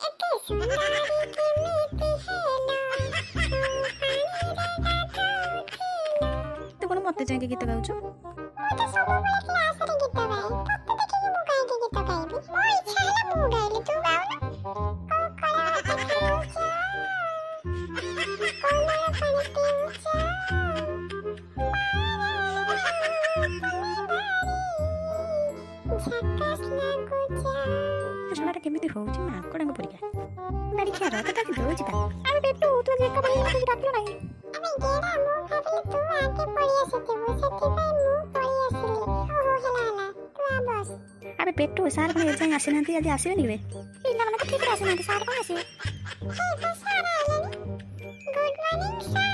ଏତେ ସୁନ୍ଦରୀ କେମିତି ହେଲ, ତୁ ପାଣିରେ ଗାଧଉଥିଲୁ। ତୁ କଣ ମତେ ଯାଇକି ଗୀତ ଗାଉଛୁ? ମୁଁ ତ ସବୁବେଳେ କ୍ଲାସରେ ଗୀତ ଗାଏ, ତତେ ଦେଖିକି ମୁଁ କାହିଁକି ଗୀତ ଗାଇବି? ମୋ ଇଚ୍ଛା ହେଲା ମୁଁ ଗାଇଲି, ତୁ ଗାଉନୁ। କୋକଳ ଭାତ ଖାଉଛ, କୋମଳ ପାଣି ପିଉଛ, ଝାକାସ୍ ଲାଗୁଛ। ଶଳାଟା କେମିତି ହଉଛି ମାଙ୍କଡ଼ଙ୍କ ପରିକା। ବାଡ଼ିଖିଆର ତତେ ଆଜି ଦଉଛି ତା। ଆବେ ପେଟୁ, ତୁ ଆଜି ଏକା ପଳେଇ ମତେ ଡାକିଲୁ ନାହିଁ? ଆବେ ଗେଡ଼ା, ମୁଁ ଭାବିଲି ତୁ ଆଗେ ପଳେଇ ଆସିଥିବୁ, ସେଥିପାଇଁ ମୁଁ ପଳେଇ ଆସିଲି। ହଉ ହଉ, ହେଲା ହେଲା, ତୁ ଆ ବସ। ଆବେ ପେଟୁ, ସାର୍ କଣ ଏଯାଏଁ ଆସିନାହାନ୍ତି? ଆଜି ଆସିବେନି କି ବେ? ପିଲାମାନେ ତ ଠିକରେ ଆସିନାହାନ୍ତି, ସାର୍ କଣ ଆସିବେ? ହେଇ ତ ସାର୍ ଆଇଲେଣି। Good morning sir.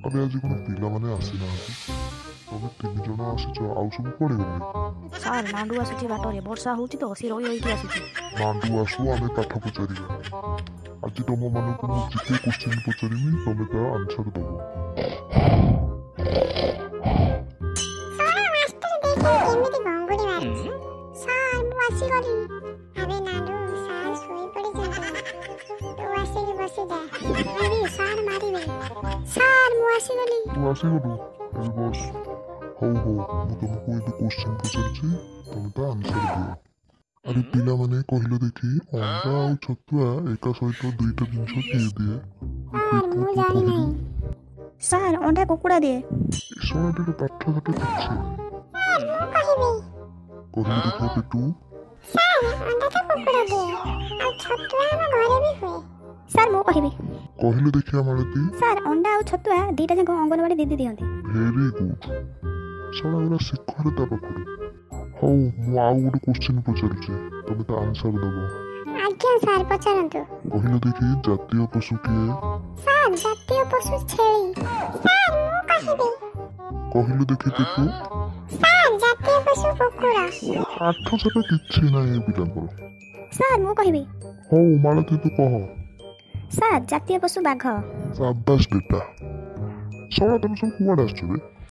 ଆବେ ଆଜି କଣ ପିଲାମାନେ ଆସିନାହାନ୍ତି? ତମେ 3 ଜଣ ଆସିଛ, ଆଉ ସବୁ କୁଆଡ଼େ ଗଲେ? ସାର୍, ନାଣ୍ଡୁ ଆସୁଛି ବାଟରେ, ବର୍ଷା ହଉଛି ତ ସେ ରହି ରହିକି ଆସୁଛି। ନାଣ୍ଡୁ ଆସୁ, ଆମେ ପାଠ ପଚାରିବା। ଆଜି ତମମାନଙ୍କୁ ମୁଁ ଜିକେ କୋଶ୍ଚିନ୍ ପଚାରିବି, ତମେ ତା ଆନ୍ସର ଦବ। ଶଳା ମାଷ୍ଟର ଦେଖେ କେମିତି ଘଙ୍ଗୁଡ଼ି ମାରୁଛି। ସାର୍, ମୁଁ ଆସିଗଲି। ଆବେ ନାଣ୍ଡୁ, ସାର୍ ଶୋଇ ପଡ଼ିଛନ୍ତି, ତୁ ଆସିକି ବସିଯା। ଆରେ ସାର୍ ମାରିବେ। ସାର୍, ମୁଁ ଆସିଗଲି। ତୁ ଆସିଗଲୁ, ଏବେ ବସ। ହଉ ହଉ, ମୁଁ ତମକୁ ଏବେ କୋଶ୍ଚିନ୍ ପଚାରୁଛି, ତମେ ତା ଆନ୍ସର ଦିଅ। ଆରେ ପିଲାମାନେ, କହିଲ ଦେଖି, ଅଣ୍ଡା ଆଉ ଛତୁଆ ଏକା ସହିତ ଦୁଇଟା ଜିନିଷ କିଏ ଦିଏ? ସାର୍, ମୁଁ ଜାଣିନାହିଁ। ସାର୍, ଅଣ୍ଡା କୁକୁଡ଼ା ଦିଏ। ଏ ଶଳାଟାର ପାଠ ସାଠ କିଛି। ସାର୍, ମୁଁ କହିବି। କହିଲୁ ଦେଖିବା ପେଟୁ। ସାର୍, ଅଣ୍ଡା ତ କୁକୁଡ଼ା ଦିଏ, ଆଉ ଛତୁଆ ଆମ ଘରେ ବି ହୁଏ। ସାର୍, ମୁଁ କହିବି। କହିଲୁ ଦେଖିବା ମାଳତୀ। ସାର୍, ଅଣ୍ଡା ଆଉ ଛତୁଆ ଦିଟା ଯାକ ଅଙ୍ଗନବାଡ଼ି ଦିଦି ଦିଅନ୍ତି। ଭେରି ଗୁଡ୍, ଶଳା ଗୁରା ଶିଖରେ ତା ପାଖରୁ। ହଉ, ମୁଁ ଆଉ ଗୋଟେ କୋଶ୍ଚିନ୍ ପଚାରୁଛି, ତମେ ତା ଆନ୍ସର ଦବ। ଆଜ୍ଞା ସାର୍, ପଚାରନ୍ତୁ। କହିଲ ଦେଖି, ଜାତୀୟ ପଶୁ କିଏ? ସାର୍, ଜାତୀୟ ପଶୁ ଛେଳି। ସାର୍, ମୁଁ କହିବି। କହିଲୁ ଦେଖି ପେଟୁ। ସାର୍, ଜାତୀୟ ପଶୁ କୁକୁର। ପାଠ ସାଠ କିଛି ନାହିଁ ଏ ପିଲାଙ୍କର। ସାର୍, ମୁଁ କହିବି। ହଉ ମାଳତୀ, ତୁ କହ। ସାର୍, ଜାତୀୟ ପଶୁ ବାଘ। ସାବାସ୍ ବେଟା। ଶଳା ତମେ ସବୁ କୁଆଡ଼େ ଆସୁଛ ବେ?